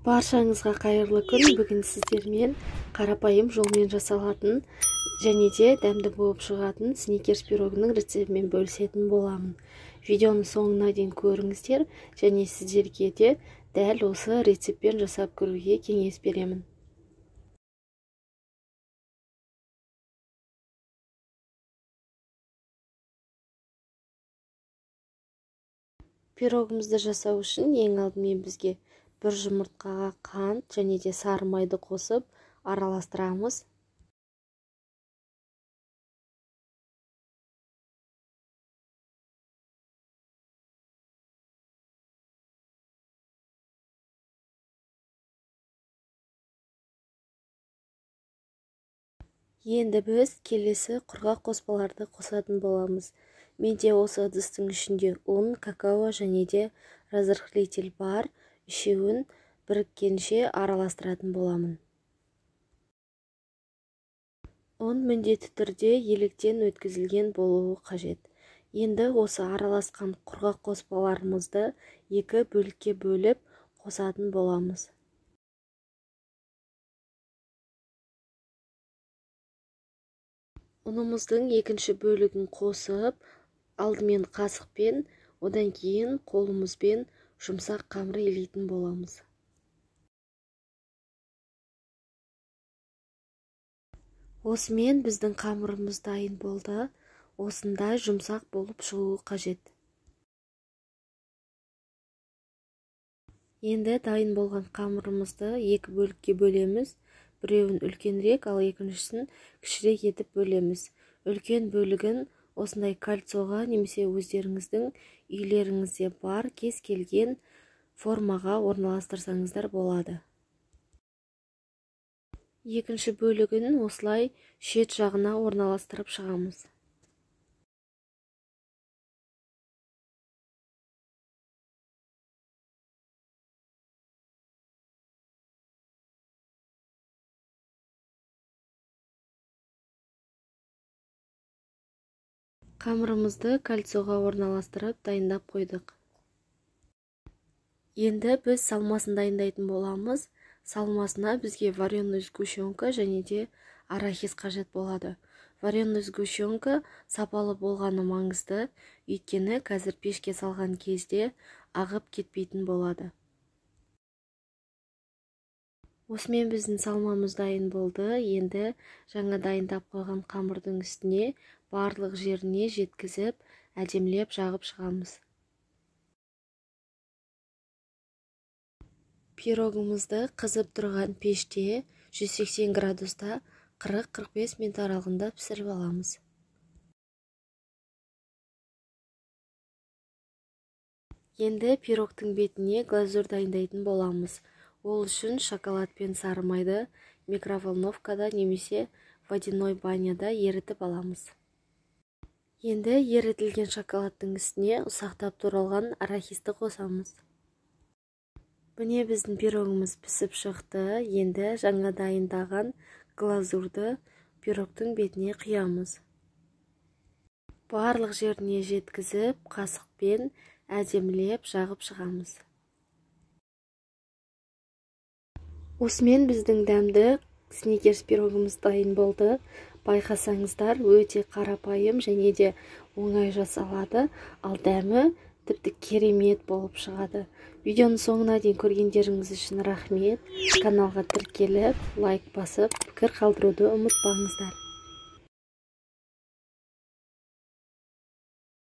Баршаңызға қайырлы күн. Бүгін сіздермен қарапайым жолмен жасалатын және де дәмді болып шығатын сникерс пирогының рецептімен бөлісетін боламын. Видеоның соңына дейін көріңіздер және сіздерге де дәл осы рецептпен жасап көруге кеңес беремін. Пирогымызды жасау үшін ең алдымен бізге бір жұмыртқаға қант және де сары майды қосып араластырамыз. Енді біз келесі құрғақ қоспаларды қосатын боламыз. Менде осы ыдыстың ішінде ұн, какао және де разрыхлитель бар. Үшеуін біріккенше араластыратын боламын. Ұн міндетті түрде електен өткізілген болуы қажет. Енді осы араласқан құрғақ қоспаларымызды екі бөлікке бөліп қосатын боламыз. Ұнымыздың екінші бөлігін қосып, алдымен қасықпен, одан кейін қолымызбен жұмсақ қамыр илейтін боламыз. Осымен біздің қамырымыз дайын болды. Осындай жұмсақ болып шығуы қажет. Енді дайын болған қамырымызды екі бөлікке бөлеміз. Біреуін үлкенірек, ал екіншісін кішірек етіп бөлеміз. Үлкен бөлігін осындай кольцоға немесе өздеріңіздің үйлеріңізде бар кез келген формаға орналастырсаңыздар болады. Екінші бөлігін осылай шет жағына орналастырып шығамыз. Қамырымызды кольцоға орналастырып дайындап қойдық. Енді біз салмасын дайындайтын боламыз. Салмасына бізге вареный сгущенка және де арахис қажет болады. Вареный сгущенка сапалы болғаны маңызды, өйткені қазір пешке салған кезде ағып кетпейтін болады. Осымен біздің салмамыз дайын болды. Енді жаңа дайындап қойған қамырдың үстіне барлық жеріне жеткізіп, әдемілеп жағып шығамыз. Пирогымызды қызып тұрған пеште 180 градуста 40-45 минут аралығында пісіріп аламыз. Енді пирогтың бетіне глазурь дайындайтын боламыз. Ол үшін шоколад пен сары майды микроволновкада немесе водяной баняда ерітіп аламыз. Енді ерітілген шоколадтың үстіне ұсақтап туралған арахисті қосамыз. Міне біздің пирогымыз пісіп шықты. Енді жаңа дайындаған глазурды пирогтың бетіне құямыз. Барлық жеріне жеткізіп, қасықпен әдемілеп жағып шығамыз. Осымен біздің дәмді сникерс пирогымыз дайын болды. Байқасаңыздар, өте қарапайым және де оңай жасалады, ал дәмі тіпті керемет болып шығады. Видеоның соңына дейін көргендеріңіз үшін рахмет. Каналға тіркеліп, лайк басып, пікір қалдыруды ұмытпаңыздар.